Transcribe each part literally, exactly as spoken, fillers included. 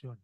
juon.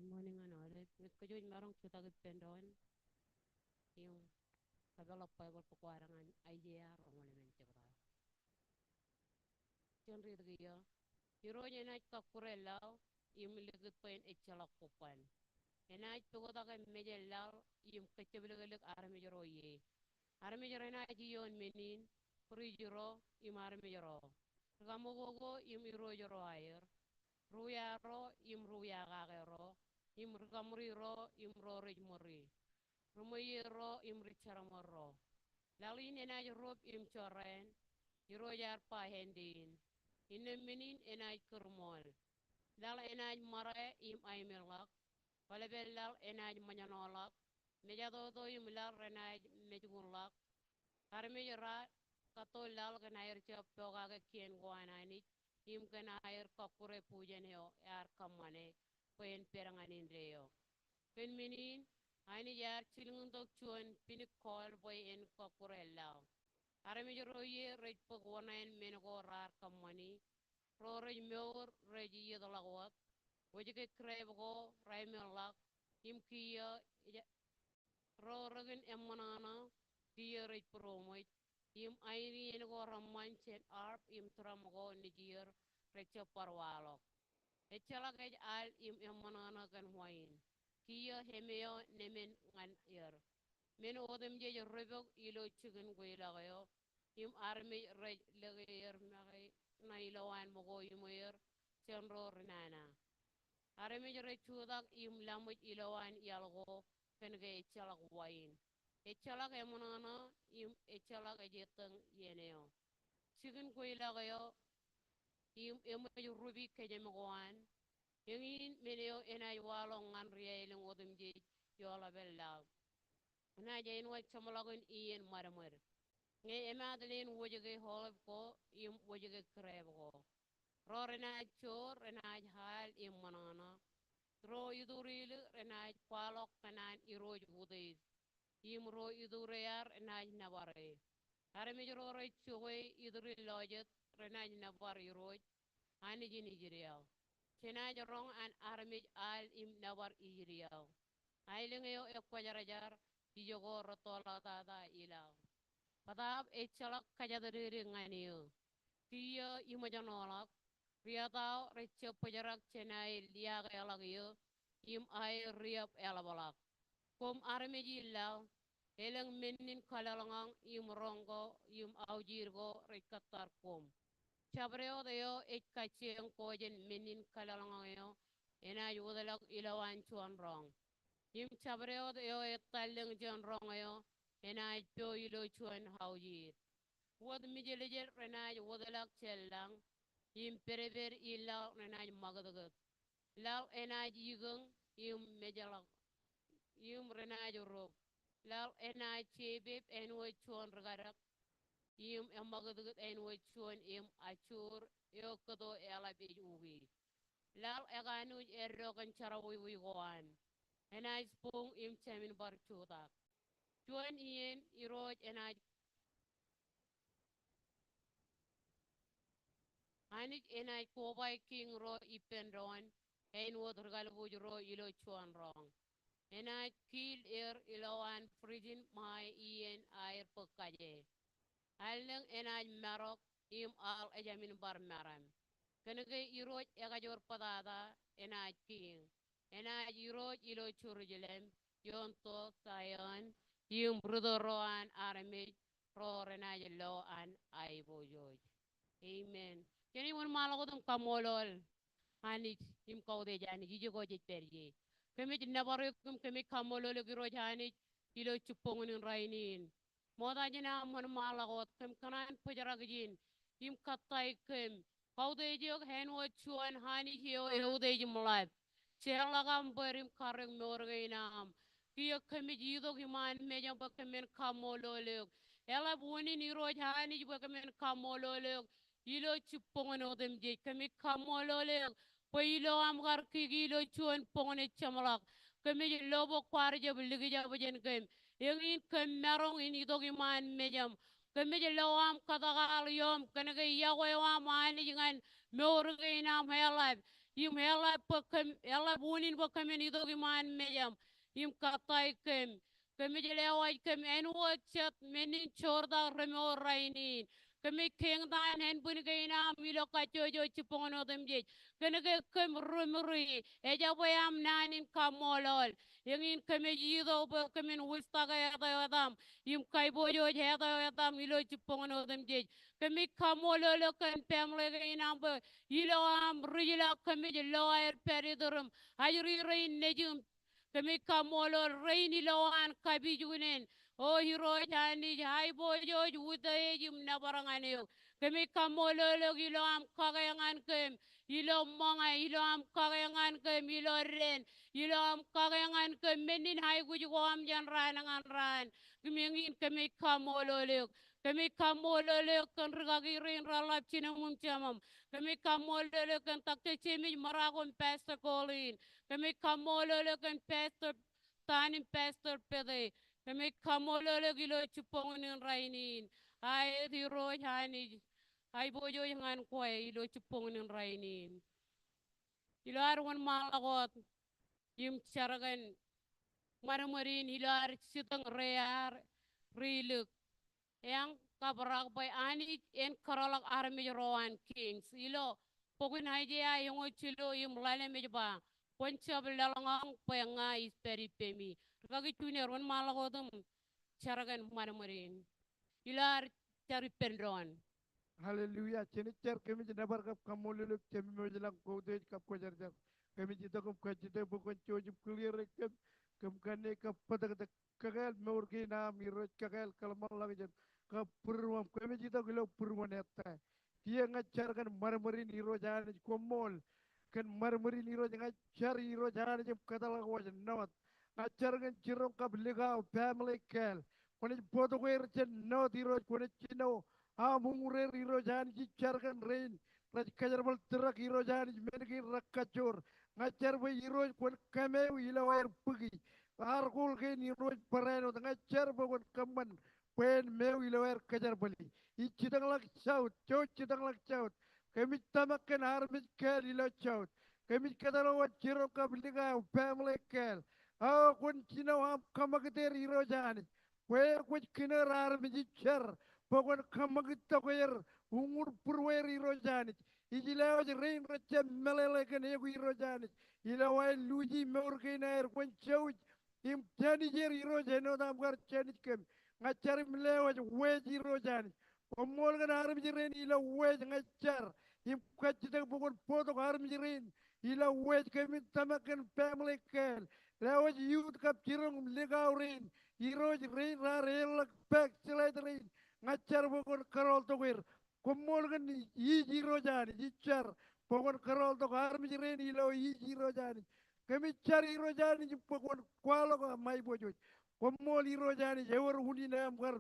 Good morning ñan aolep. Ñe kōj wōj maroñ jutak ippān doon im kapeḷḷọk Baibōḷ bok ko ad ñan Aiseia roñoul emān jebta. Jen riit kiiō. Irooj enaaj kakkure laḷ im likūt bwe en ejjeḷọk kobban. Enaaj pukotake mejān laḷ im kōjjepḷọklọk armej ro ie. Armej renaaj ioon men in, priest ro im armej ro, ri-kaṃakoko im irooj ro aer, ruwiaak ro im ruwiaakake ro, im ri-kaṃri ro im ro rej ṃuri, ri-ṃweiie ro im ri-jeramṃan ro. Laḷ in enaaj rop im jorrāān, Irooj ear ba āindein, innām men in enaaj kūrṃool. Laḷ enaaj ṃare im aemedḷọk, bōlpen laḷ enaaj ṃōjṇoḷọk, mejatoto im laḷ renaaj mejkuṇḷọk. Armej raar katto laḷ kōn aer jab pokake kien ko an Anij im kōn aer kakkure bujen eo ear kōṃṃane bwe en pād ñan indeeo. Kōn men in, Anij ear jilkintok juon pinik kool bwe en kakkure laḷ. Armej ro ie rej bōk wōṇāān men ko raar kōṃṃani, ro rej mour rej ietḷọk wōt, wōjke grep ko raemedḷọk, im kiiō ej- ro rekin eṃṃanḷọkḷọk, kiiō rej būroṃōj, im aenien ko reṃṃan jān harp im drum ko nejier rejjab bar waḷọk. Ejjeḷọk ej al im eṃṃanḷọkḷọk kōn wain, kiiō eme eo nemen ñan er. Men otemjej repok ilo jikin kweilọk eo, im armej rej lōke er make ṇa ilowaan ṃōko iṃweer jān ro ri nana. Armej rej jutak im laṃōj ilowaan iaḷ ko kōnke ejjeḷọk wain. Ejjeḷọk eṃōṇōṇō im ejjeḷọk ej ettōñ iien eo. Jikin kweilọk eo im eṃōj rupi kōjām ko an, eñin men eo enaaj waḷọk ñan ri aelōñ otemjej ioḷapān laḷ. Enaaj āinwōt jeṃḷọkin iien ṃadṃōd ñe emaat leen wōjke olive ko im wōjke grep ko. Ro renaaj joor renaaj al im ṃōṇōṇō. Ro ituriil renaaj kwaḷọk kōn an Irooj utiej, im ro ituriil ear enaaj nōbar e. Armej ro rej jokwe ituriil lọjet renaaj nōbar Irooj, Anij in Israel. Jenaaj roñ an armej al im nōbar Israel. Aelōñ eo ekwōjarjar, ijoko rettoḷọktata ilaḷ. Bōtaab ejjeḷọk kōjatdikdik ñan eō. Kiiō iṃōjṇoḷọk, riat eo rejjab bōjrak jān aer liaakeḷọk eō, im aer riab eḷapḷọk. Koṃ armej in laḷ, elōñ mennin kōlaḷñọñ im roñ ko im aujid ko rej kōttar koṃ. Jabdewōt eo ej kajjioñ ko jān mennin kōlaḷñọñ eo enaaj wōtlọk ilowaan juon roñ. Im jabdewōt eo ettallōñ jān roñ eo enaaj po ilo juon aujid. Wōt mijeljel renaaj wōtlọk jān lañ, im pedped in laḷ renaaj ṃakūtkūt. Laḷ enaaj ikōñ im mejḷọk, im renaaj rok. Laḷ enaaj jeepep āinwōt juon rikadek, im eṃakūtkūt āinwōt juon eṃ ajjoor eo kōto eḷap ej uki. Laḷ ekanooj eddo kōn jerọwiwi ko an. Enaaj buñ im jāmin bar jutak. Juon iien Irooj enaaj Anij enaaj koba kiiñ ro ippān doon āinwōt ri kalbuuj ro ilo juon roñ. Enaaj kiil er ilowaan prijin ṃae iien aer bōk kaje. Allōñ enaaj marok im aḷ ejāmin bar meram. Kōnke Irooj ekajoor bōtata enaaj kiiñ. Enaaj Irooj ilo Jerusalem, ioon to Zion, im rūtto ro an armej, ro renaaj lo an aiboojoj. Amen. Jen wōnṃaanḷọk wōt im kaṃṃoolol Anij im kautiej Anij, ijoko jej pād ie. Kōmij nōbar eok im kōmij kaṃṃoolol eok Irooj Anij ilo jibboñōn in rainin. Ṃokta jān aō wōnṃaanḷọk wōt, kōm kōṇaan bōjrak ijin im kōttāik kōm. Kautiej eok āinwōt juon Anij eo eutiej im ḷap. Jeorḷọk aṃ bōd im karreoik mour kein aṃ. Kiiō kōmij itok iṃaan mejaṃ bwe kōmin kaṃṃoolol eok. Eḷap unin Irooj Anij bwe kōmin kaṃṃoolol eok ilo jibboñōn otemjej. Kōmij kaṃṃoolol eok bwe ilo aṃ kar kiki ilo juon boñōn ejjeṃḷọk, kōmij lo bwe kwaar jab likjab jān kōm. Eñin kōm maroñ in itok iṃaan mejaṃ. Kōmij lo aṃ kōtōkaḷ ioṃ kōnke iọkwe eo aṃ Anij ñan mour kein aṃ eḷap. im eḷap bwe kōm, eḷap unin bwe kōmin itok iṃaan mejaṃ im kōttāik kōm. Kōmij lewōj kōm āinwōt jet men in joortak remour rainin. Kōmij keñtaan ānbwin kein aṃ ilo kajjojo jibboñōn otemjej. Kōnke kōm ri Ṃuri, ejabwe aṃ naan in kaṃṃoolol. Eñin kōmij itok bwe kōmin wūjtake etaṃ im kaiboojoj etaṃ ilo jibboñōn otemjej. Kōmij kaṃṃoolol eok kōn pāāmle kein aṃ bwe ilo aṃ rijḷọk kōmij lo aer pād iturin ajri rein nejūṃ. Kōmij kaṃṃoolol rein ilowaan kapijuknen. O Irooj Anij, aiboojoj, utiej im nōbar ñan eok. Kōmij kaṃṃoolol eok ilo aṃ kake ñan kōm ilo ṃōñā, ilo aṃ kake ñan kōm ilo dān, ilo aṃ kake ñan kōm men in aikuj ko aṃ jān raan ñan raan. Kōmij, eñin kōmij kaṃṃoolol eok. Kōmij kaṃṃoolol eok kōn rikaki rein reḷap jinem im jemem. Kōmij kaṃṃoolol eok kōn Doctor James Marako im Pastor Colleen. Kōmij kaṃṃoolol eok kōn Pastor Tan im Pastor Pete. Kōmij kaṃṃoolol eok ilo jibboñōn in rainin. Aet Irooj Anij, aiboojoj ñan kwe ilo jibboñōn in rainin. Ilo ad wōnṃaanḷọk wōt im jar kōn ṃadṃōd in ilo ad jitōñ rear ri-luk. Eañ kab rak bwe Anij en kōrọọlḷọk armej ro an Kings. Ilo bok in Aiseia eñoul jilu im ḷalem ej ba, kwōn jab lōḷñọñ bwe ña ij pād ippemi. Rikaki junior, wōnṃaanḷọk wōt im jar kōn ṃadṃōd in. Ilo ad jar ippān doon. Hallelujah. Jen jar. Kōmij nōbar kab kaṃṃoolol eok Jemem ilañ, koutiej kab kwōjarjar. Kōmij itok im kajjitōk bwe kwōn jouj im kiliere kōm, kōm kanne kab bōtōktōk kakāāl mour kein aṃ Irooj, kakāāl kōḷmānḷọkjeṇ kab būruōṃ. Kōmij itok ilo būruōn ettā. Kiiō ña jar kōn ṃadṃōd in Irooj Anij, koṃṃool kōn ṃadṃōd in Irooj. Ña jar Irooj Anij im kōtḷọk wōj north. Ña jar kōn jiroñ kab likao, family kāāl. Kwōnaaj bōktok er jān north Irooj, kwōnaaj jino aṃ uñūr er Irooj Anij. Ij jar kōn rein rej kōjerbal truck Irooj Anij, men kein rekajjoor. Ña jar bwe Irooj kwōn kōmeo ilo aer bōki. Ar goal kein Irooj barāinwōt, ña jar bwe kwōn kōṃṃan bwe en meo ilo aer kōjerbali. Ij jitōñḷọk south, jouj jitōñḷọk south. Kōmij tōmak kōn armej kāāl ilo south. Kōmij kōtḷọk wōj jiroñ kab likao, family kāāl. O kwōn jino aṃ kōṃakūt er Irooj Anij. Bwe kwōj kine er armej, ij jar bwe kwōn kōṃakūt tok er, uñūr būrueir Irooj Anij. Ij lewōj rein rejjab meḷeḷe kōn eok Irooj Anij. Ilo aer luuji mour kein aer, kwōn jouj im jānij er Irooj āinwōt aṃ kar jānij kōm. Ña jar im lewōj west Irooj Anij. Koṃṃool kōn armej rein ilo west. Ña jar im kajjitōk bwe kwōn bōktok armej rein ilo west. Kōmij tōmak kōn family kāāl. Lewōj youth kab jiroñ im likao rein. Irooj, rein raar eḷḷọk backslide rein. Ña jar bwe kwōn kōrọọltok er. Koṃṃool kōn east Irooj Anij. Ij jar bwe kwōn kōrọọltok armej rein ilo east Irooj Anij. Kōmij jar Irooj Anij bwe kwōn kwaḷọk aṃ aiboojoj. Koṃṃool Irooj Anij, ewōr unin aṃ kar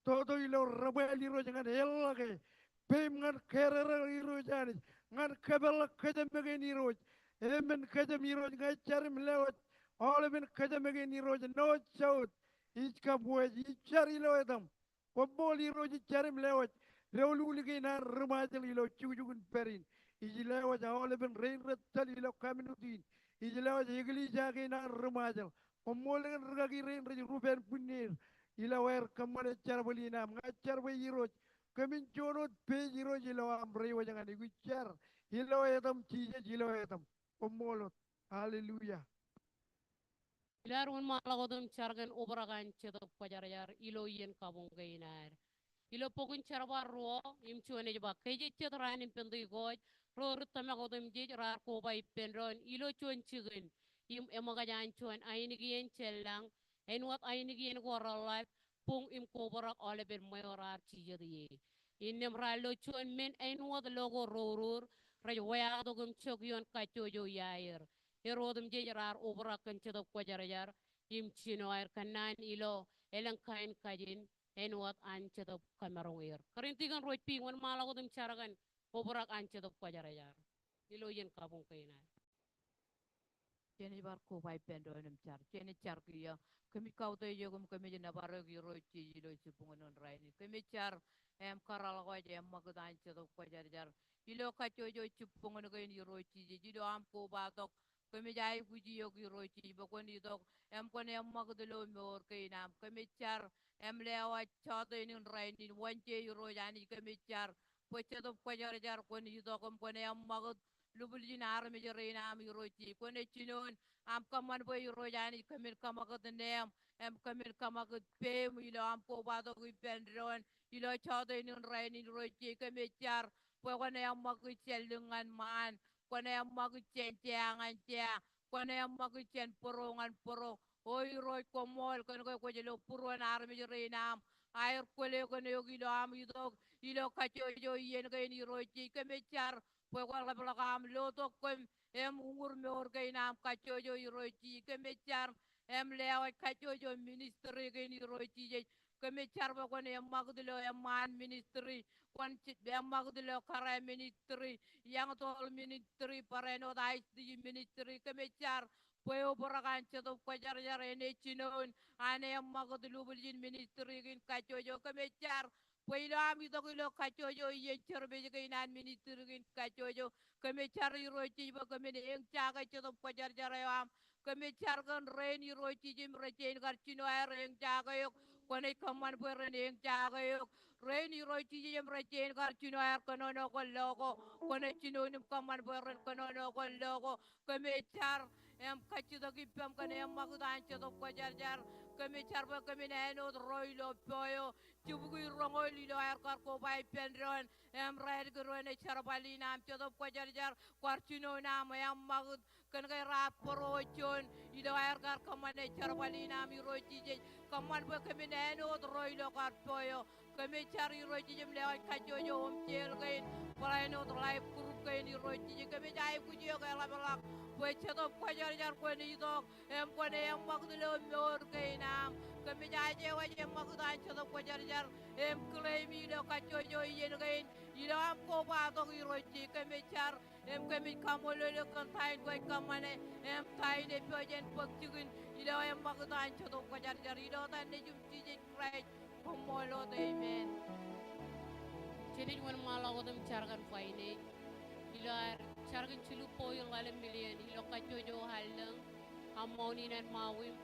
toto ilo debwāāl Irooj ñan eḷḷọke. Peiṃ ñan kōrōrō Irooj Anij, ñan kōpeḷḷọk kōjām kein Irooj. Emān kōjām Irooj. Ña jar im lewōj aolepen kōjām kein Irooj, north, south, east kab west. Ij jar ilo etaṃ. Koṃṃool Irooj. Ij jar im lewōj doulul kein an ri Ṃajeḷ ilo jukjuk in pād in. Ij lewōj aolepen rein rej tōl ilo community in. Ij lewōj eklejia kein an ri Ṃajeḷ. Koṃṃool kōn rikaki rein rej rup ānbwinnier ilo aer kōṃṃane jerbal in aṃ. Ña jar bwe Irooj kōmin juon wōt page Irooj ilo aṃ reiwōj ñan eok. Ij jar ilo etaṃ Jisōs, ilo etaṃ. Koṃṃool wōt. Hallelujah. Ilo ad wōnṃaanḷọk wōt im jar kōn obrak an Jetōb Kwōjarjar ilo iien kabuñ kein ad. Ilo bok in Jerbal ruo im juon ej ba, ke ejejjet raan in Pentekost, ro ri tōmak otemjej raar koba ippān doon ilo juon jikin im eṃōkaj an juon ainikien jān lañ, āinwōt ainikien ko reḷḷap, buñ im kobrak aolepen ṃweo raar jijet ie. Innām raar lo juon men āinwōt lo ko rourur, rej weatok im jok ioon kajjojo iaer. Er otemjej raar obrak kōn Jetōb Kwōjarjar im jino aer kōnnaan ilo elōñ kain kajin āinwōt an Jetōb kōmaroñ er. Kōrā in dikon Rojpi, wōnṃaanḷọk wōt im jar kōn obrak an Jetōb Kwōjarjar ilo iien kabuñ kein ad. Jenaaj bar koba ippān doon im jar. Jenaaj jar kiiō. Kōmij kautiej eok im kōmij nōbar eok Irooj Jisōs ilo jibboñōn in rainin. Kōmij jar im kōrọọl wōj eṃṃakūt an Jetōb Kwōjarjar ilo kajjojo jibboñōn kein Irooj Jisōs. Ilo aṃ kobatok kōmij aikuj eok Irooj Jisōs bwe kwōn itok im kwōn eṃṃakūt ilo mour kein am. Kōmij jar im lewōj jọteen in rainin. Wōnje Irooj Anij kōmij jar bwe Jetōb Kwōjarjar kwōn itok im kwōn eṃṃakūt lubwiljin armej rein am Irooj Jisōs. Kwōn ej jinoin aṃ kōṃṃan bwe Irooj Anij kōmin kōṃakūt neeṃ im kōmin kōṃakūt peiṃ ilo aṃ kobatok ippān doon ilo jọteen in rainin Irooj Jisōs. Kōmij jar bwe kwōn eṃṃakūt jān lik ñan ṃaan, kwōn eṃṃakūt jān jea ñan jea, kwōn eṃṃakūt jān bōro ñan bōro. O Irooj, koṃṃool kōn ke kwōj lo būruon armej rein aṃ aer kwōle kōn eok ilo aṃ itok ilo kajjojo iien kein Irooj Jisōs. Kōmij jar bwe kwōn ḷapḷọk aṃ lotok kōm im uñūr mour kein am kajjojo Irooj Jisōs. Kōmij jar im lewōj kajjojo ministry kein Irooj Jisōs. Kōmij jar bwe kwōn eṃṃakūt ilo eṃṃaan ministry, kwōn j-, eṃṃakūt ilo kōrā ministry, young adult ministry, barāinwōt Aishti ministry. Kōmij jar bwe obrak an Jetōb Kwōjarjar en ej jinoin an eṃṃakūt lubwiljin ministry kein kajjojo. Kōmij jar bwe ilo am itok ilo kajjojo iien service kein an ministry kein kajjojo, kōmij jar Irooj Jisōs bwe kōmin eñjake Jetōb Kwōjarjar eo aṃ. Kōmij jar kōn rein Irooj Jisōs im rej jañin kar jino aer eñjake eok, kwōnaaj kōṃṃan bwe ren eñjake eok. Rein Irooj Jisōs im rej jañin kar jino aer kōnono kōn lo ko, kwōnaaj jinoin im kōṃṃan bwe ren kōnono kōn lo ko. Kōmij jar im kajjitōk ippaṃ kōn eṃṃakūt an Jetōb Kwōjarjar. Kōmij jar bwe kōmin āinwōt ro ilo bwe eo jibukwi roñoul ilo aer kar koba ippān doon im raelōñ doon ej jerbal in aṃ. Jetōb Kwōjarjar, kwar jinoin aṃ eṃṃakūt kōn ke raar bōro juon ilo aer kar kōṃṃane jerbal in aṃ Irooj Jisōs. Kōṃṃan bwe kōmin āinwōt ro ilo kar bwe eo. Kōmij jar Irooj Jisōs im lewōj kajjojo home jail kein, barāinwōt life group kein Irooj Jisōs. Kōmij aikuj eok eḷapḷọk bwe Jetōb Kwōjarjar kwōn itok im kwōn eṃṃakūt ilo mour kein am. Kōmij ajewaje eṃṃakūt an Jetōb Kwōjarjar im claim e ilo kajjojo iien kein ilo aṃ kobatok Irooj Jisōs. Kōmij jar im kōmij kaṃṃoolol eok kōn ta in kwōj kōṃṃane im ta in ej pojak in bōk jikin ilo eṃṃakūt an Jetōb Kwōjarjar. Ilo etan Nejiṃ Jisōs Kraist, koṃṃool wōt, amen. Jenaaj wōnṃaanḷọk wōt im jar kōn finance ilo ad jar kōn jilu bọwiil ḷalem million ilo kajjojo allōñ, aṃount in an Maui im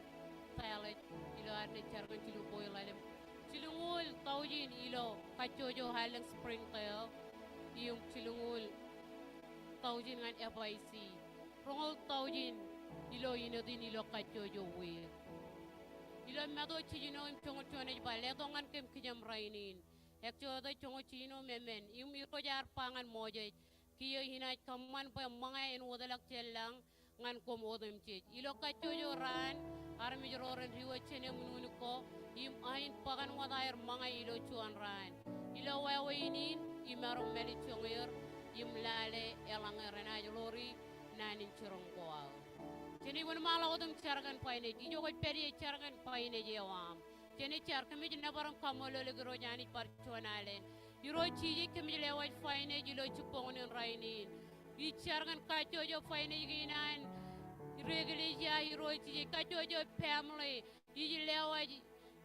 Thailand ilo ad naaj jar kōn jilu bọwiil ḷalem. Jilñuul taujin ilo kajjojo allōñ Springdale, im jilñuul taujin ñan F I C. Roñoul taujin ilo inōt in ilo kajjojo wiik. Ilo Matu jiljino im joñoul juon ej ba, letok ñan kōm kijem rainin. Exodus joñoul jiljino im emān. Im Irooj ear ba ñan Moses, kiiō inaaj kōṃṃan bwe ṃōñā en wōtlọk jān lañ ñan koṃ otemjej. Ilo kajjojo raan, armej ro ren diwōj jān eṃ unin ko, im ain bōkan wōt aer ṃōñā ilo juon raan. Ilo wāween in, imaroñ mālejjoñer, im lale eḷaññe renaaj ḷoori naan in jiroñ ko aō. Jenaaj wōnṃaanḷọk wōt im jar kōn finance. Ijo kwōj pād ie jar kōn finance eo aṃ. Jenaaj jar. Kōmij nōbar im kaṃṃoolol eok Irooj Anij bar juon alen. Irooj Jisōs, kōmij lewōj finance ilo jibboñōn in rainin. Ij jar kōn kajjojo finance kein an ri eklejia Irooj Jisōs, kajjojo family. Ij lewōj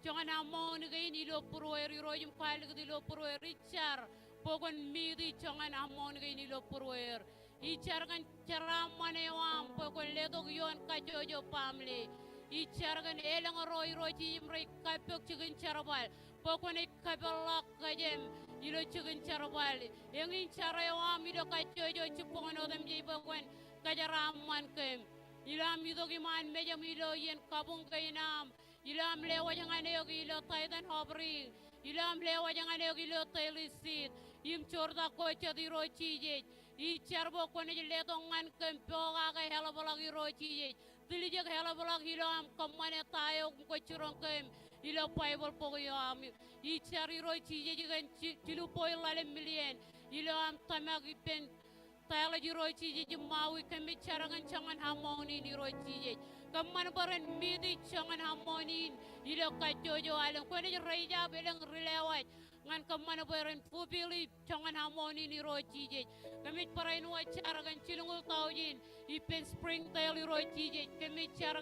joñan aṃount kein ilo būrueir Irooj im kwaḷọk ilo būrueir. Ij jar bwe kwōn meet joñan aṃount kein ilo būrueir. Ij jar kōn jeraaṃṃan eo aṃ bwe kwōn letok ioon kajjojo family. Ij jar kōn elōñ ro Irooj Jisōs im rej kappok jikin jerbal bwe kwōnaaj kōpeḷḷọk kōjām ilo jikin jerbal. Eñin jar eo aṃ ilo kajjojo jibboñōn otemjej bwe kwōn kōjeraaṃṃan kōm. Ilo am itok iṃaan mejaṃ ilo iien kabuñ kein aṃ. Ilo am lewōj ñan eok ilo tithe and offering. Ilo am lewōj ñan eok ilo daily seed. Im joortak ko jet Irooj Jisōs. Ij jar bwe kwōnaaj letok ñan kōm pokake eḷapḷọk Irooj Jisōs. Tiljek eḷapḷọk ilo am kōṃṃane ta eo kwōj jiroñ kōm ilo Baibōḷ bok eo aṃ. Ij jar Irooj Jisōs kōn ji-, jilu bọwiil ḷalem million ilo am tōmak ippān Thailand Irooj Jisōs im Maui. Kōmij jar kōn joñan aṃount in Irooj Jisōs. Kōṃṃan bwe ren meet joñan aṃount in ilo kajjojo allōñ. Kwōnaaj raise up elōñ ri lewōj ñan kōṃṃan bwe ren fulfill joñan amount in Irooj Jisōs. Kōmij barāinwōt jar kōn jilñuul taujin ippān Springdale Irooj Jisōs. Kōmij jar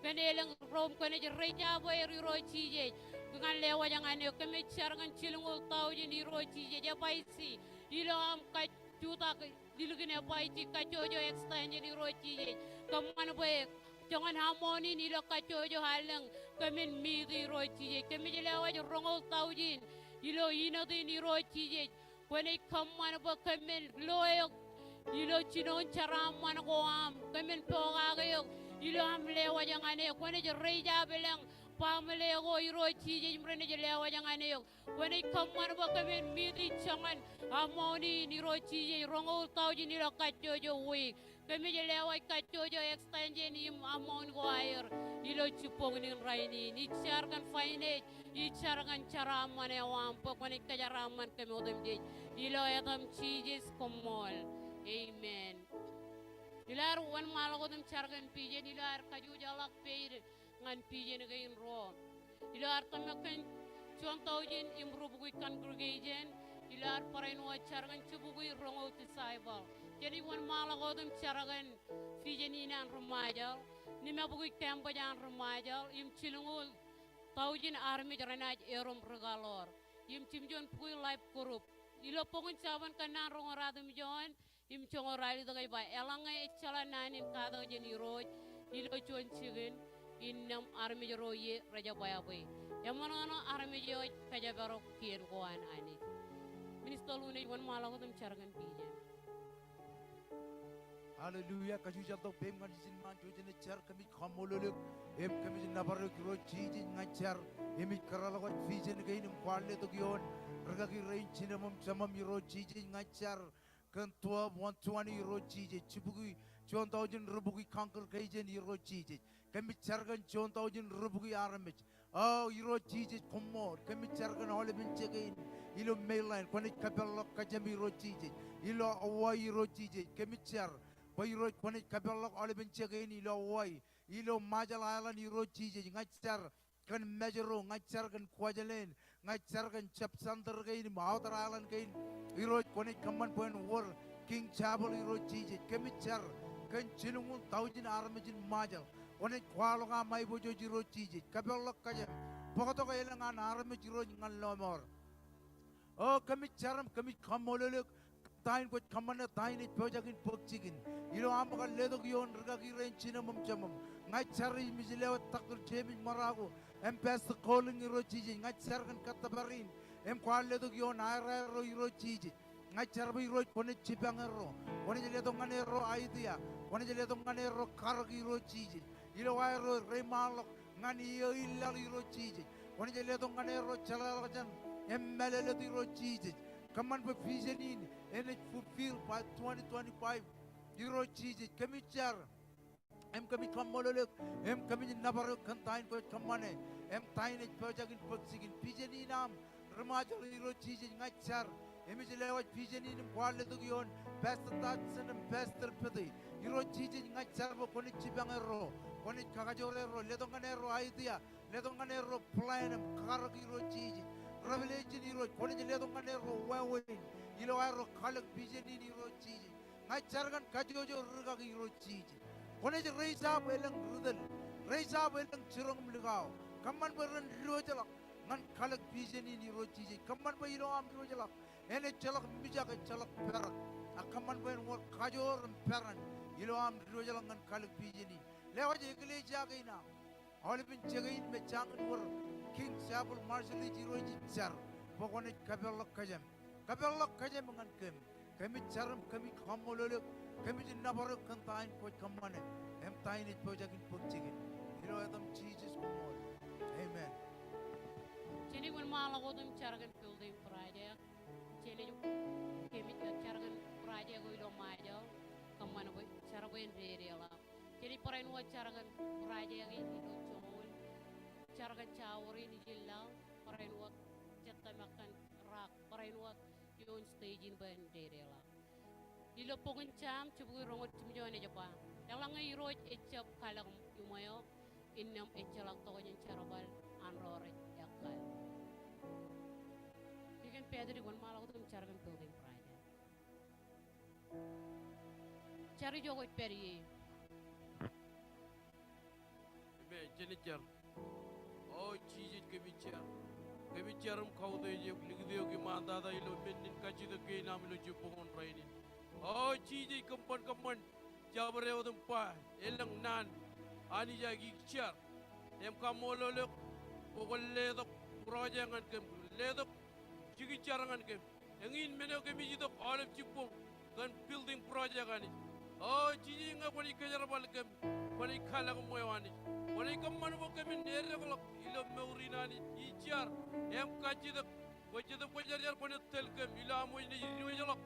kōn elōñ ro im kwōnaaj raise up er Irooj Jisōs ñan lewōj ñan eok. Kōmij jar kōn jilñuul taujin Irooj Jisōs. F I C ilo aṃ kajjutak ilikin F I C kajjojo extension Irooj Jisōs. Kōṃṃan bwe joñan amount in ilo kajjojo allōñ kōmin meet Irooj Jisōs. Kōmij lewōj roñoul taujin ilo inōt in Irooj Jisōs. Kwōnaaj kōṃṃan bwe kōmin lo eok ilo jinoin jeraaṃṃan ko aṃ. Kōmin pokake eok ilo aṃ lewōj ñan eok. Kwōnaaj raise up elōñ baaṃle ko Irooj Jisōs im renaaj lewōj ñan eok. Kwōnaaj kōṃṃan bwe kōmin meet joñan amount in Irooj Jisōs, roñoul taujin ilo kajjojo wiik. Kōmij lewōj kajjojo extension im amount ko aer ilo jibboñ in rainin. Ij jar kōn finance, ij jar kōn jeraaṃṃan eo aṃ bwe kwōnaaj kōjeraaṃṃan kōm otemjej. Ilo etaṃ Jisōs koṃṃool. Amen. Ilo ad wōnṃaanḷọk wōt im jar kōn vision, ilo ad kajjojo ḷọk page ñan vision kein ruo. Ilo ad tōmak kōn juon taujin im rubukwi congregation, ilo ad barāinwōt jar kōn jibukwi roñoul disciple. Jenaaj wōnṃaanḷọk wōt im jar kōn vision in an ri Ṃajeḷ, limabukwi campus an ri Ṃajeḷ, im jilñuul taujin armej renaaj erom ri-color. Im jimjuon bukwi life group. Ilo bok in Jabōn Kōnnaan roñoul ruatimjuon, im joñoul ralitōk ej ba, eḷaññe ejjeḷọk naan in katak jān Irooj ilo juon jikin, innām armej ro ie rej jab eabwe. Eṃōṇōṇō armej eo ej kōjparok kien ko an Anij. Minister Lu, enaaj wōnṃaanḷọk wōt im jar kōn vision. Hallelujah. Kajju jar tok peiṃ ñan ijin ṃaan, ijo jenaaj jar. Kōmij kaṃṃoolol eok im kōmij nōbar eok Irooj Jisōs, ña ij jar im ij kōrọọlḷọk vision kein im kwaar letok ioon rikaki rein, jinōṃ im jemōṃ Irooj Jisōs. Ña ij jar kōn twelve one twenty Irooj Jisōs. Jibukwi, juon taujin rubukwi congregation Irooj Jisōs. Kōmij jar kōn juon taujin rubukwi armej. O Irooj Jisōs koṃṃool. Kōmij jar kōn aolepen jek kein ilo mainland. Kwōnaaj kōpeḷḷọk kōjām Irooj Jisōs. Ilo Hawaii Irooj Jisōs. Kōmij jar bwe Irooj kwōnaaj kōpeḷḷọk aolepen jek kein ilo Hawaii. Ilo Marshall Island Irooj Jisōs. Ña ij jar kōn Mājro, ña ij jar kōn Kuwajleen, ña ij jar kōn jab center kein im outer island kein. Irooj kwōnaaj kōṃṃan bwe en wōr King Chapel Irooj Jisōs. Kōmij jar kōn jilñuul taujin armej in Marshall. Kwōnaaj kwaḷọk aṃ aiboojoj Irooj Jisōs. Kōpeḷḷọk kōjām. Bōktok elōñ an armej Irooj ñan lọmọọr. O kōmij jar im kōmij kaṃṃoolol eok ta in kwōj kōṃṃane, ta in ej pojak in bōk jikin. Ilo aṃ kar letok ioon rikaki rein, jinōṃ im jemōṃ. Ña ij jar im ij lewōj Doctor James Maraku im Pastor Colin Irooj Jisōs. Ña ij jar kōn kōttōpar in im kwaar letok ioon aer aerro Irooj Jisōs. Ña ij jar bwe Irooj kwōnaaj jipañ erro. Kwōnaaj letok ñan erro idea. Kwōnaaj letok ñan erro karōk Irooj Jisōs. Ilo aerro reiṃaanḷọk ñan iiō in laḷ Irooj Jisōs. Kwōnaaj letok ñan erro jeḷāḷọkjeṇ im mālōtlōt Irooj Jisōs. Kōṃṃan bwe vision in enaaj fulfill by twenty twenty-five Irooj Jisōs. Kōmij jar im kōmij kaṃṃoolol eok im kōmij nōbar eok kōn ta in kwōj kōṃṃane im ta in ej pojak in bōk jikin. Vision in aṃ ri Ṃajeḷ Irooj Jisōs, ña ij jar im ij lewōj vision in im kwaar letok ioon Pastor Dodson im Pastor Pete. Irooj Jisōs, ña ij jar bwe kwōnaaj jipañ erro, kwōnaaj kakajoor erro, letok ñan erro idea, letok ñan erro plan im karōk Irooj Jisōs. Revelation Irooj, kwōnaaj letok ñan erro wāween ilo aerro kalōk vision in Irooj Jisōs. Ña ij jar kōn kajjojo rikaki Irooj Jisōs. Kwōnaaj raise up elōñ ri tōl, raise up elōñ jiroñ im likao. Kōṃṃan bwe ren diwōjḷọk ñan kalōk vision in Irooj Jisōs. Kōṃṃan bwe ilo aṃ diwōjḷọk en ejjeḷọk mijak, ejjeḷọk perak. Ak kōṃṃan bwe en wōr kajoor im peran ilo aṃ diwōjḷọk ñan kalōk vision in. Lewōj eklejia kein aṃ, aolepen jek kein me jañin wōr King Chapel Marshallese, Irooj ij jar bwe kwōnaaj kōpeḷḷọk kōjām. Kōpeḷḷọk kōjām ñan kōm. Kōmij jar im kōmij kaṃṃoolol eok, kōmij nōbar eok kōn ta in kwōj kōṃṃane im ta in ej pojak in bōk jikin. Ilo etaṃ Jisōs koṃṃool. Amen. Jenaaj wōnṃaanḷọk wōt im jar kōn building project. Jenaaj, kōmij jar kōn project eo ilo Ṃajeḷ, kōṃṃan bwe, jar bwe en dedeḷọk. Jenaaj barāinwōt jar kōn project in ilo joñoul. Jar kōn shower in ijin laḷ, barāinwōt jet tōmak kōn rak, barāinwōt ioon stage in bwe en dedeḷọk. Ilo bok in Sam jibukwi roñoul jimjuon ej ba, eḷaññe Irooj ejjab kalōk iṃweo, innām ejjeḷọk tokjān jerbal an ro rej ekkal. Im Patrick, wōnṃaanḷọk wōt im jar kōn building project. Jar ijo kwōj pād ie. Amen. Jen jar. O Jisōs, kōmij jar. Kōmij jar im kautiej eok, likūt eok iṃaantata ilo men in kajjitōk kein aṃ ilo jibboñōn rainin. O Jisōs, kōṃṃan, kōṃṃan. Jabdewōt im ba elōñ naan. Anij ij jar im kaṃṃoolol eok bwe kwōn letok project ñan kōm, letok jikin jar ñan kōm. Eñin men eo kōmij itok aolep jibboñ kōn building project, Anij. O Jisōs, ñe kwōnaaj kōjerbal kōm, kwōnaaj kalōk ṃweo, Anij. Kwōnaaj kōṃṃan bwe kōmin edekḷọk ilo mour in, Anij. Ij jar im kajjitōk bwe Jetōb Kwōjarjar kwōnaaj tōl kōm ilo aṃ wōj naaj diwōjḷọk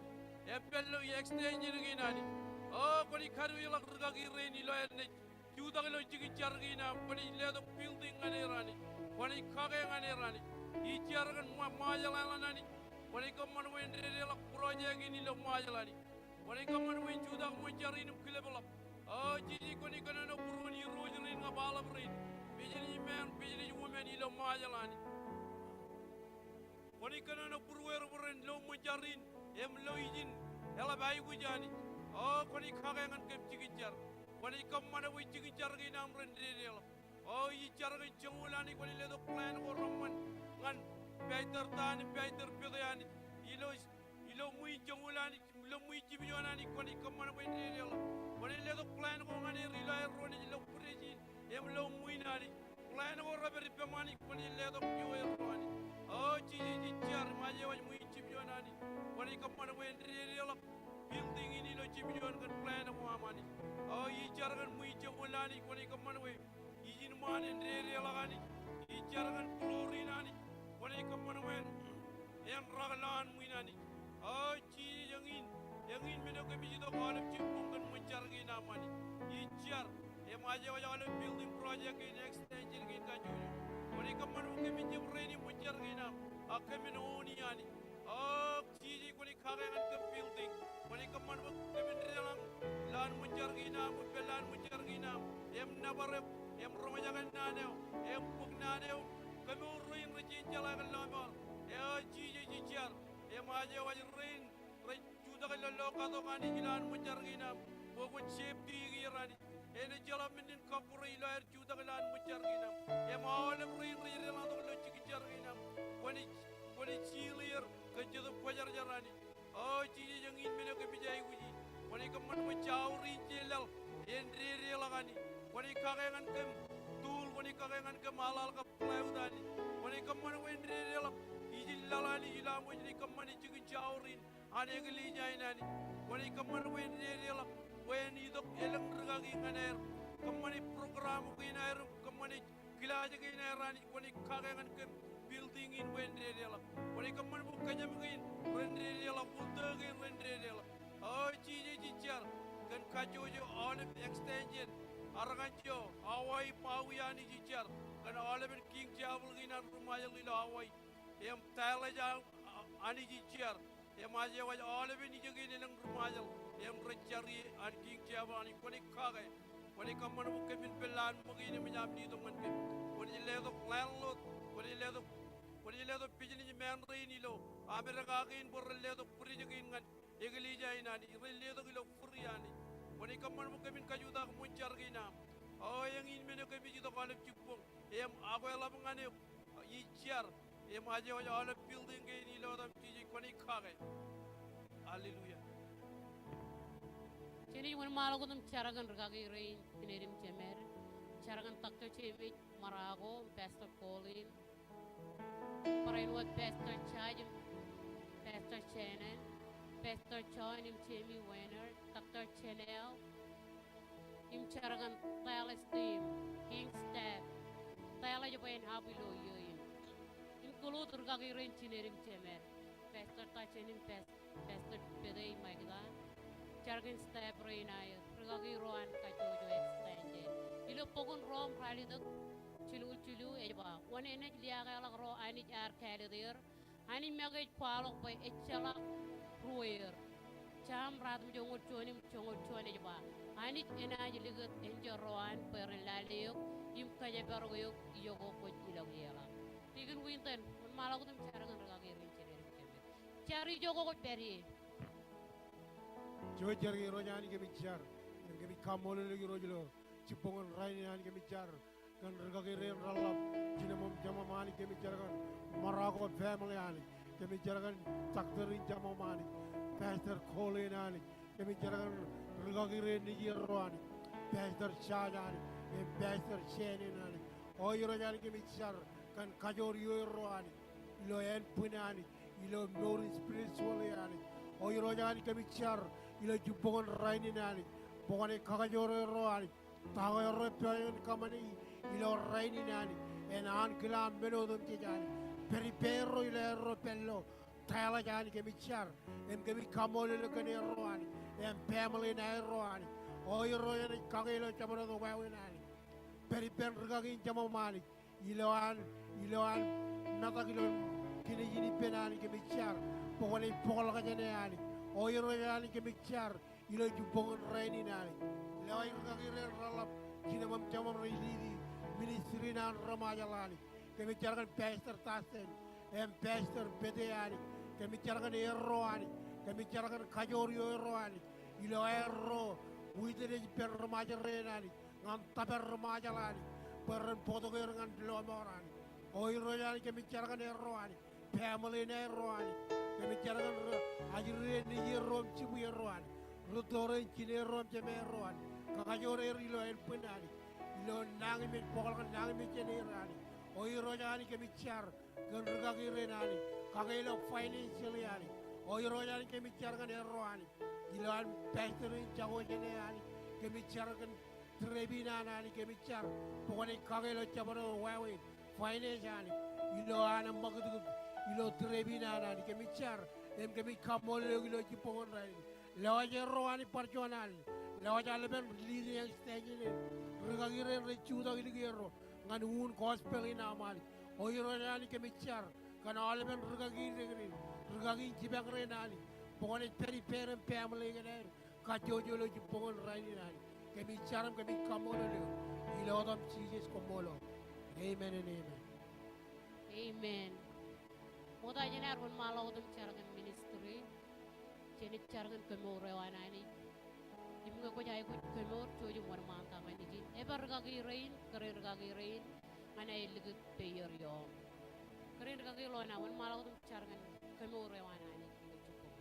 im pād ilo extension kein, Anij. O kwōnaaj kadiwōjḷọk rūkaki rein ilo aer naaj jutak ilo jikin jar kein aṃ, kwōnaaj letok building ñan er, Anij. Kwōnaaj kake ñan er, Anij. Ij jar kōn Ṃa-, Ṃajeḷ Island, Anij. Kwōnaaj kōṃṃan bwe en dedeḷọk project in ilo Ṃajeḷ, Anij. Kwōnaaj kōṃṃan bwe en jutak ṃōn jar in im kilōpḷọk. O Jisōs, kwōnaaj kōnono būruon irooj rein ñan aolep rein, businessman, businesswoman ilo Ṃajeḷ, Anij. Kwōnaaj kōnono būrueir bwe ren lo ṃōn jar in im lo ijin eḷap aikuj, Anij. O kwōnaaj kake ñan kōm jikin jar. Kwōnaaj kōṃṃan bwe jikin jar kein aṃ ren dedeḷọk. O ij jar kōn joñoul, Anij, kwōnaaj letok plan ko reṃṃan ñan Pastor Tan im Pastor Pete, Anij. Ilo, ilo ṃwiin joñoul, Anij, ilo ṃwiin jibjuon, Anij, kwōnaaj kōṃṃan bwe en dedeḷọk. Kwōnaaj letok plan ko ñan er ilo aer ro naaj lo bwidej in im lo ṃwiin, Anij. Plan ko rej pād ippaṃ, Anij, kwōnaaj letok ijo erro, Anij. O Jisōs, ij jar im aje wōj ṃwiin jibjuon, Anij, kwōnaaj kōṃṃan bwe en dedeḷọk building in ilo jibjuon kōn plan ko aṃ, Anij. O ij jar kōn ṃwiin joñoul, Anij, kwōnaaj kōṃṃan bwe ijin ṃaan en dedeḷọk, Anij. Ij jar kōn glory in, Anij, kwōnaaj kōṃṃan bwe en, en rak lowaan ṃwiin, Anij. O Jisōs, eñin, eñin men eo kōmij itok aolep jibboñ kōn ṃōn jar kein aṃ, Anij. Ij jar im aje wōj aolep building project kein, extension kein, kajjojo. Kwōnaaj kōṃṃan bwe kōmin jab rein im ṃōn jar kein aṃ, ak kōmin own e, Anij. O Jisōs, kwōnaaj kake ñan kōm building. Kwōnaaj kōṃṃan bwe kōmin deḷọñ lowaan ṃōn jar kein aṃ, ippān lowaan ṃōn jar kein aṃ, im nōbar eok, im roñjake naan eo, im bōk naan eo, kōmour rein rej jeṇ jeḷā kōn lọmọọr. O Jisōs, ij jar im aje wōj rein rej jutak ilo lo katok, Anij, ilowaan ṃōn jar kein aṃ, bwe kwōn safety er, Anij. Enaaj jeḷā men in kabbure ilo aer jutak ilowaan ṃōn jar kein aṃ. Im aolep rein rej deḷọñtok ilo jikin jar kein aṃ, kwōnaaj, kwōnaaj seal er kōn Jetōb Kwōjarjar, Anij. O Jisōs, eñin men eo kōmij aikuji. Kwōnaaj kōṃṃan bwe shower in jān laḷ en dedeḷọk, Anij. Kwōnaaj kake ñan kōm tool, kwōnaaj kake ñan kōm aḷaḷ kab plywood, Anij. Kwōnaaj kōṃṃan bwe en dedeḷọk ijin laḷ, Anij, ilo aṃ wōj naaj kōṃṃane jikin shower in an eklejia in, Anij. Kwōnaaj kōṃṃan bwe en dedeḷọk bwe en itok elōñ rūkaki ñan aer kōṃṃane program kein aer, kōṃṃane kilaaj kein aer, Anij. Kwōnaaj kake ñan kōm building in bwe en dedeḷọk. Kwōnaaj kōṃṃan bwe kōjām kein ren dedeḷọk, uḷtō kein ren dedeḷọk. O Jisōs, ij jar kōn kajjojo aolep extension, Arkansas, Hawaii, Maui, Anij. Ij jar kōn aolepen King Chapel kein an ri Ṃajeḷ ilo Hawaii im Dallas, Anij. Ij jar im aje wōj aolepen ijekein elōñ ri Ṃajeḷ im rej jar ie an King Chapel, Anij. Kwōnaaj kake. Kwōnaaj kōṃṃan bwe kōmin pād lowaan ṃōk in eṃōj aṃ letok ñan kōm. Kwōnaaj letok landlord, kwōnaaj letok, kwōnaaj letok businessman rein ilo Amerika kein bwe ren letok bwidej kein ñan eklejia in, Anij. Ren letok ilo free, Anij. Kwōnaaj kōṃṃan bwe kōmin kajutak ṃōn jar kein aṃ. O eñin men eo kōmij itok aolep jibboñ im akweḷap ñan eok. Ij jar im aje wōj aolep building kein ilo etaṃ, Jisōs, kwōnaaj kake. Hallelujah. Jen wōnṃaanḷọk wōt im jar kōn rūkaki rein jined im jemed. Jar kōn Doctor James Marako, Pastor Colin, barāinwōt Pastor Judge, Pastor Shannon, Pastor John im Jamie Weiner, Doctor Janelle, im jar kōn Dallas team, King staff, Dallas ej bwe en hab ilo iiō in. Include rūkaki rein jined im jemed, Pastor Tajen im Pas-, Pastor Pete Makita, jar kōn staff rein aer, rūkaki ro an kajjojo extension. Ilo bok in Rom ralitōk jilñuul jilu ej ba, wōn enaaj liaakḷọk ro Anij ear kāālōt er, Anij make ej kwaḷọk bwe ejjeḷọk ruōer. Sam ratimjuonñoul juon im joñoul juon ej ba, Anij enaaj likūt enjeḷ ro an bwe ren lale eok im kōjparok eok ijo ke kwōj ilọk ie ḷọk. Deacon Winton, wōnṃaanḷọk wōt im jar kōn rūkaki rein jined im jemed. Jar ijo kwōj pād ie. Jouj jar ke Irooj Anij, kōmij jar im kōmij kaṃṃoolol eok Irooj ilo jibboñōn rainin Anij. Kōmij jar kōn rūkaki rein reḷap, jinōṃ im jemaṃ Anij. Kōmij jar kōn Morocco family Anij. Kōmij jar kōn doctor in jemaṃ Anij, Pastor Colin Anij. Kōmij jar kōn rūkaki rein nejierro Anij, Pastor Charles Anij im Pastor Shannon Anij. O Irooj Anij, kōmij jar kōn kajoor ioerro Anij ilo ānbwin Anij, ilo mour in spiritually Anij. O Irooj Anij, kōmij jar ilo jibboñōn rainin Anij bwe kwōnaaj kakajoor erro Anij, ta ko erro epojak in kōṃṃani ilo rainin Anij, en ankilaan men otemjej Anij. Pād ippārro ilo aerro pād ilo Dallas Anij. Kōmij jar im kōmij kaṃṃoolol eok kōn erro Anij im family in aerro Anij. O Irooj Anij, kake ilo jabdewōt wāween Anij. Pād ippān rūkaki in jemaṃ Anij, ilowaan, ilowaan metak ilo kineej in ippān Anij. Kōmij jar bwe kwōnaaj bōkḷọk jāne Anij. O Irooj Anij, kōmij jar ilo jibboñōn rainin Anij, lewōj rūkaki rein reḷap, jinōṃ im jemaṃ rej lead i ministry in an ri Ṃajeḷ Anij. Kōmij jar kōn Pastor Dustin im Pastor Pete Anij. Kōmij jar kōn erro Anij. Kōmij jar kōn kajoor ioerro Anij ilo aerro witness ippān ri Ṃajeḷ rein Anij ñan tōpar ri Ṃajeḷ Anij, bwe ren bōktok er ñan lọmọọr Anij. O Irooj Anij, kōmij jar kōn erro Anij, family in aerro Anij. Kōmij jar kōn ri ajri rein nejierro im jibwierro Anij, rūtto rein jinerro im jemāerro Anij. Kakajoor er ilo ānbwin Anij, ilo nañinmej, bōkḷọk nañinmej jān er Anij. O Irooj Anij, kōmij jar kōn rūkaki rein Anij, kake ilo financially Anij. O Irooj Anij, kōmij jar kōn erro Anij, ilowaan pastor in jako jāne Anij. Kōmij jar kōn trip in an Anij. Kōmij jar bwe kwōnaaj kake ilo jabdewōt wāween finance Anij, ilo an ṃakūtkūt ilo trip in an Anij. Kōmij jar im kōmij kaṃṃoolol eok ilo jibboñōn rainin. Lewōj erro Anij bar juon alen. Lewōj aolepen leading extension in rūkaki rein rej jutak ilikierro ñan uun gospel in aṃ Anij. O Irooj Anij, kōmij jar kōn aolepen rūkaki in dekdek, rūkaki in jipañ rein Anij, bwe kwōnaaj pād ippāer im family kōn aer kajjojo ilo jibboñōn rainin Anij. Kōmij jar im kōmij kaṃṃoolol eok ilo etaṃ Jisōs, koṃṃool. Amen and amen. Amen. Ṃokta jān ad wōnṃaanḷọk wōt im jar kōn ministry, jen jar kōn kemour eo an Anij. Im ñe kwōj aikuj kemour, jouj im wōnṃaantak ñan ijin. Ebar rūkaki rein, kōrā in rūkaki rein ñan aer likūt peier ioṃ. Kōrā in rūkaki Lona, wōnṃaanḷọk wōt im jar kōn kemour eo an Anij ilo jibboñ.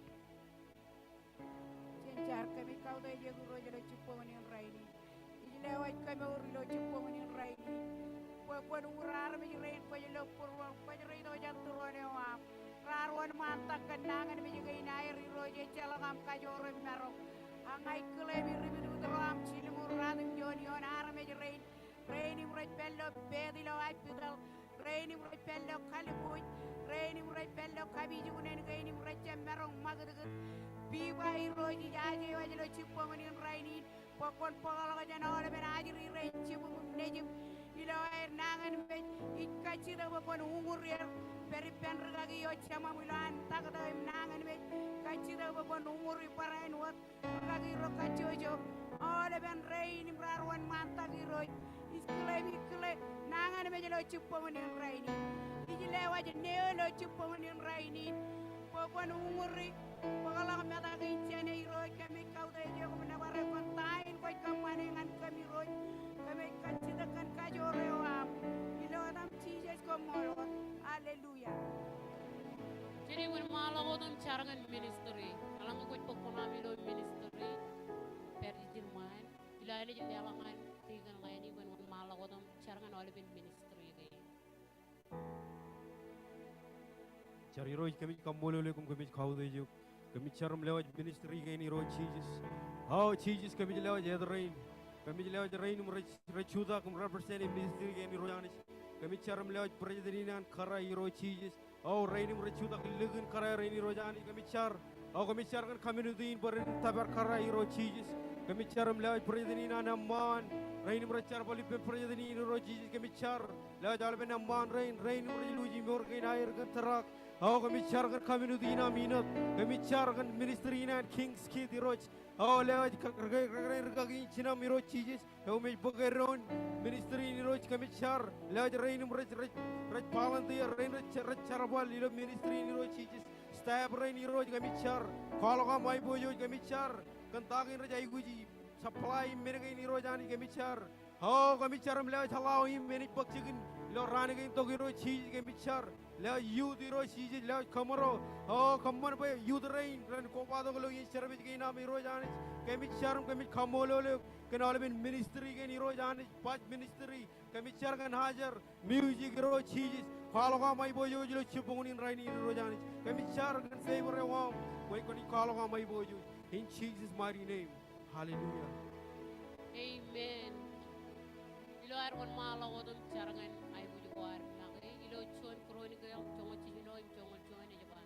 Jen jar. Kōmij kautiej eok Irooj ilo jibboñōn in rainin. Ij lewōj kemour ilo jibboñōn in rainin bwe kwōn ur armej rein kwōj lo būruoṃ, kwōj rej itok jān tūroon eo aṃ. Raar wōnṃaantak kōn nañinmej kein aer Irooj, ejjeḷọk aṃ kajoor im maroñ. A ña ij kile im ippān ro aṃ jilñuul ruatimjuon ioon armej rein, rein im rej pād ilo bed ilo hospital, rein im rej pād ilo kalbuuj, rein im rej pād ilo kapijuknen kein im rej jab maroñ ṃakūtkūt. Pipā Irooj, ij aje waj ilo jibboñōn in rainin bwe kwōn bōkḷọk jān aolepen ajri rein jibūṃ im nejūṃ ilo aer nañinmej. Ij kajjitōk bwe kwōn uñūr er. Pād ippān rūkaki eo jemaṃ ilo an taktō im nañinmej. Kajjitōk bwe kwōn uñūr barāinwōt rūkaki ro kajjojo, aolepen rein im raar wōnṃaantak Irooj. Ij kile im ij kile nañinmej ilo jibboñōn in rainin. Ij lewōj neo ilo jibboñōn in rainin bwe kwōn uñūri, bōkḷọk metak in jāne Irooj. Kōmij kautiej eok im nōbar eok kōn ta in kwōj kōṃṃane ñan kōm Irooj. Kōmij kajjitōk kōn kajoor eo aṃ ilo etaṃ Jisōs, koṃṃool. Hallelujah. Jen wōnṃaanḷọk wōt im jar kōn ministry. Eḷaññe kwōj bōk kuṇaaṃ ilo ministry, pād ijin ṃaan. Ilo aelōñ in leḷọk ñan Deacon Lenny bwe en wōnṃaanḷọk wōt im jar kōn aolepen ministry kein. Jar. Irooj, kōmij kaṃṃoolol eok im kōmij kautiej eok. Kōmij jar im lewōj ministry kein Irooj Jisōs. O Jisōs, kōmij lewōj āt rein. Kōmij lewōj rein im rej, rej jutak im represent ministry kein Irooj Anij. Kōmij jar im lewōj president in an kōrā Irooj Jisōs. O rein im rej jutak ilikin kōrā rein Irooj Anij, kōmij jar. O kōmij jar kōn community in bwe ren tōpar kōrā Irooj Jisōs. Kōmij jar im lewōj president in an eṃṃaan. Rein im rej jerbal ippān president in Irooj Jisōs, kōmij jar. Lewōj aolepen eṃṃaan rein, rein im rej luuji mour kein aer kōn drug. O kōmij jar kōn community in aṃ inōt. Kōmij jar kōn ministry in an King's Kid Irooj. O lewōj rūkaki in jinaṃ Irooj Jisōs. Eṃōj bōk eddoin ministry in Irooj, kōmij jar. Lewōj rein im rej, rej, rej volunteer, rein rej, rej jerbal ilo ministry in Irooj Jisōs. staff rein Irooj kōmij jar. Kwaḷọk aṃ aiboojoj kōmij jar. Kōn ta kein rej aikuji supply im men kein Irooj Anij kōmij jar. O kōmij jar im lewōj allow im enaaj bōk jikin ilo raan kein tok Irooj Jisōs kōmij jar. Lewōj youth Irooj Jisōs, lewōj kōmro. O kōṃṃan bwe youth rein ren kobatok ilo iien service kein aṃ Irooj Anij. Kōmij jar im kōmij kaṃṃoolol eok kōn aolepen ministry kein Irooj Anij, baj ministry. Kōmij jar kōn Hajar, music Irooj Jisōs. Kwaḷọk aṃ aiboojoj ilo jibboñōn in rainin Irooj Anij. Kōmij jar kōn favor eo aṃ bwe kwōnaaj kwaḷọk aṃ aiboojoj. In Jesus' mighty name. Hallelujah. Amen. Ilo ad wōnṃaanḷọk wōt im jar ñan aikuj ko ad make ilo juon Chronicle joñoul jiljino im joñoul juon ej ba,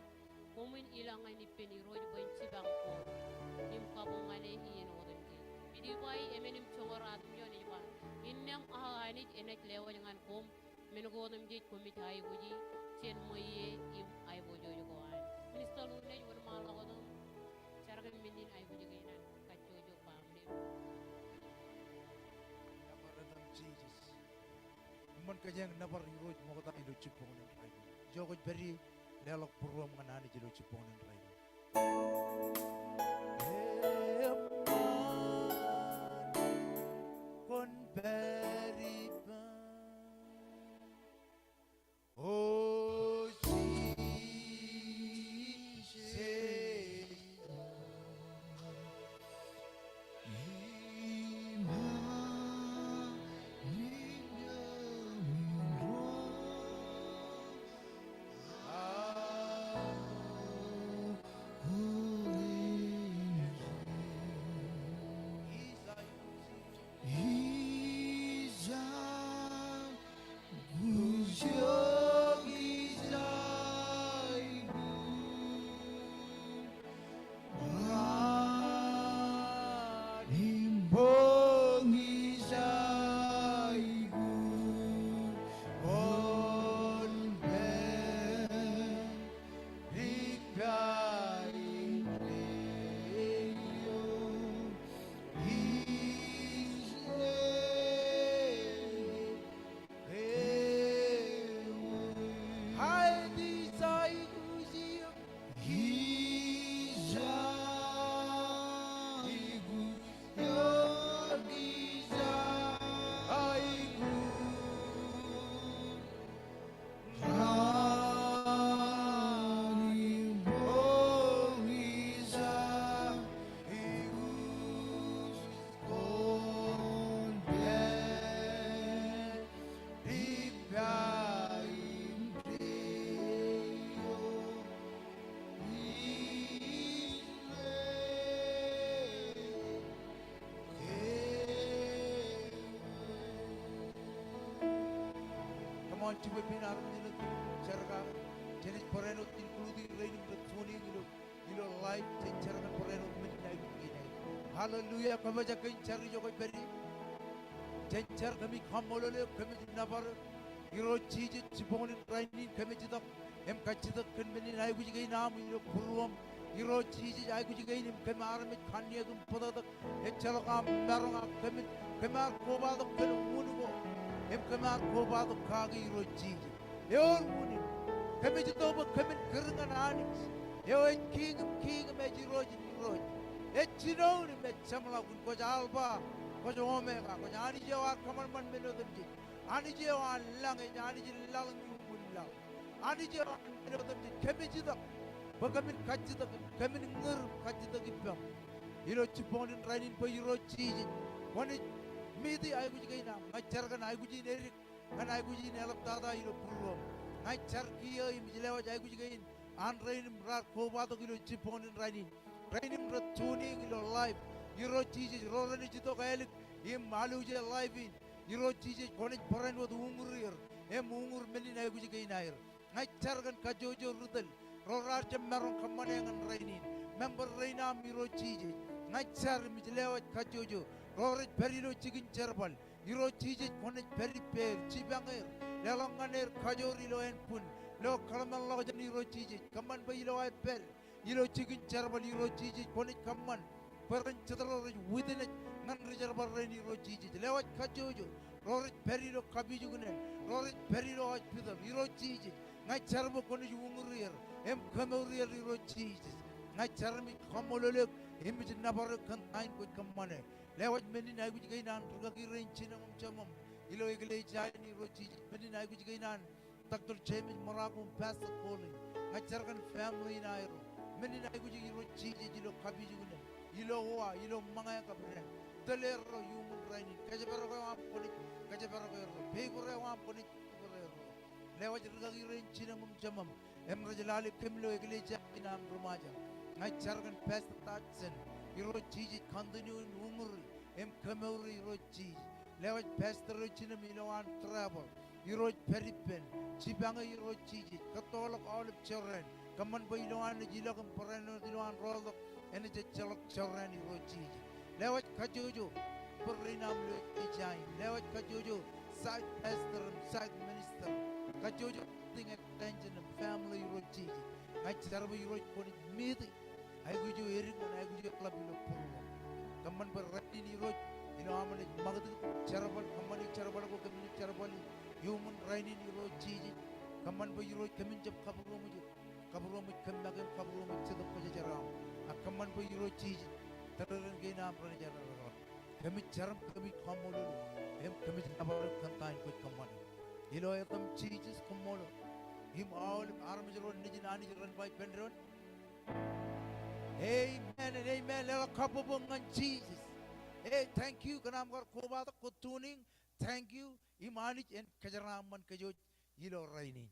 koṃwin ilọk ñan ippān Irooj bwe en jipañ koṃ im kabuñ ñan e iien otemjej. Pilippai emān im joñoul ruatimjuon ej ba, innām aō Anij enaaj lewōj ñan koṃ men ko otemjej koṃij aikuji jān ṃweiie im aiboojoj ko an. Minister Lune, ej wōnṃaanḷọk wōt im jar kōn men in aikuj kein an kajjojo baaṃle. Nōbar etan Jisōs. Eṃṃan kōjeañ nōbar Irooj ṃokta ilo jibboñōn in rainin. Ijo kwōj pād ie, leḷọk būruōṃ ñan Anij ilo jibboñōn in rainin. Eṃṃan, kwōn pād ippān. O Jisōs. Come on, jibwe pein armej ilo jar kake. Jenaaj barāinwōt including rein im rej tune in ilo, ilo live, jen jar kōn barāinwōt men in aikuj kein aer. Hallelujah, kōmij jar kōn jar ijo kwōj pād ie. Jen jar, kōmij kaṃṃoolol eok, kōmij nōbar eok. Irooj Jisōs, jibboñōn in rainin kōmij itok im kajjitōk kōn men in aikuj kein aṃ ilo būruōṃ. Irooj Jisōs, aikuj kein im kōm armej kanniōk im bōtōktōk, ejjeḷọk aṃ maroñ ak kōmin, kōm ar kobatok kōn unin ko im kōm ar kobatok kake Irooj Jisōs. Eor unin, kōmij itok bwe kōmin kūr ñan Anij eo ej kiiñ in kiiñ im ej Irooj in irooj, ej jinoin im ej jeṃḷọkin. Kwōj Alpa, kwōj Omega, kwōj Anij eo ear kōṃanṃan men otemjej. Anij eo an lañ, ej Anij in laḷ im uññūn laḷ. Anij eo an men otemjej, kōmij itok bwe kōmin kajjitōk, kōmin ñūr im kajjitōk ippaṃ ilo jibboñōn in rainin bwe Irooj Jisōs kwōnaaj meet e aikuj kein aṃ. Ña ij jar kōn aikuj in edik, kōn aikuj in eḷaptata ilo būruōṃ. Ña ij jar kiiō im ij lewōj aikuj kein an rein im raar kobatok ilo jibboñōn in rainin. Rein im rej tune in ilo live. Irooj Jisōs, ro renaaj itok ālik im aluje live in. Irooj Jisōs, kwōnaaj barāinwōt uñūr er im uñūr men in aikuj kein aer. Ña ij jar kōn kajjojo ri tōl ro raar jab maroñ kōṃṃane ñan rainin. Member rein aṃ Irooj Jisōs, ña ij jar im ij lewōj kajjojo ro rej pād ilo jikin jerbal. Irooj Jisōs, kwōnaaj pād ippāer, jipañ er, leḷọk ñan er kajoor ilo ānbwin, ilo kōḷmānḷọkjeṇ Irooj Jisōs. Kōṃṃan bwe ilo aer pād ilo jikin jerbal Irooj Jisōs, kwōnaaj kōṃṃan bwe ren jet ro rej witness ñan ri-jerbal rein Irooj Jisōs. Lewōj kajjojo ro rej pād ilo kapijuknen, ro rej pād ilo hospital Irooj Jisōs. Ña ij jar bwe kwōnaaj uñūri er im kemouri er Irooj Jisōs. Ña ij jar im ij kaṃṃoolol eok im ij nōbar eok kōn ta in kwōj kōṃṃane. Lewōj men in aikuj kein an rūkaki rein jinem im jemem ilo eklejia in Irooj Jisōs. Men in aikuj kein an Doctor James Maraku im Pastor Colin. Ña ij jar kōn family in aerro. Men in aikuj Irooj Jisōs ilo kapijuknen, ilo wa, ilo ṃōñā kab dān. Tōl erro iuṃwin rainin. Kōjparok eo aṃ kwōnaaj kōjparok erro. Peiṃur eo aṃ kwōnaaj peiṃur erro. Lewōj rūkaki rein jinem im jemem im rej lale kōm ilo eklejia in aṃ ri Ṃajeḷ. Ña ij jar kōn Pastor Dodson. Irooj Jisōs continue in uñūri im kemouri Irooj Jisōs. Lewōj pastor eo jinem ilowaan travel. Irooj pād ippān, jipañe Irooj Jisōs, kōttoḷọk aolep jorrāān. Kōṃṃan bwe ilowaan ej ilọk im barāinwōt ilowaan rooltok, enaaj ejjeḷọk jorrāān Irooj Jisōs. Lewōj kajjojo bōd rein aṃ ilo eklejia in. Lewōj kajjojo site pastor im site minister. Kajjojo building extension im family Irooj Jisōs. Ña ij jar bwe Irooj kwōnaaj meet e aikuj eo edik ñan aikuj eo eḷap ilo būruōṃ. Kōṃṃan bwe rainin Irooj, ilo aṃ naaj ṃakūtkūt jerbal, kōṃṃani jerbal ko kōmin jerbali iuṃwin rainin Irooj Jisōs. Kōṃṃan bwe Irooj kōmin jab kabūroṃōj, kabūroṃōj kōm make im kabūroṃōj Jetōb Kwōjarjar eo aṃ. Ak kōṃṃan bwe Irooj Jisōs, tōrerein kein aṃ renaaj eḷap. Kōmij jar im kōmij kaṃṃoolol eok im kōmij nōbar eok kōn ta in kwōj kōṃṃane. Ilo etaṃ Jisōs, koṃṃool. Im aolep armej ro nejin Anij ren ba ippān doon, amen and amen. Leḷọk kabbokbok ñan Jisōs. Hey, thank you kōn aṃ kar kobatok, kwōj tune in. Thank you. Im Anij en kōjeraaṃṃan kōj ilo rainin.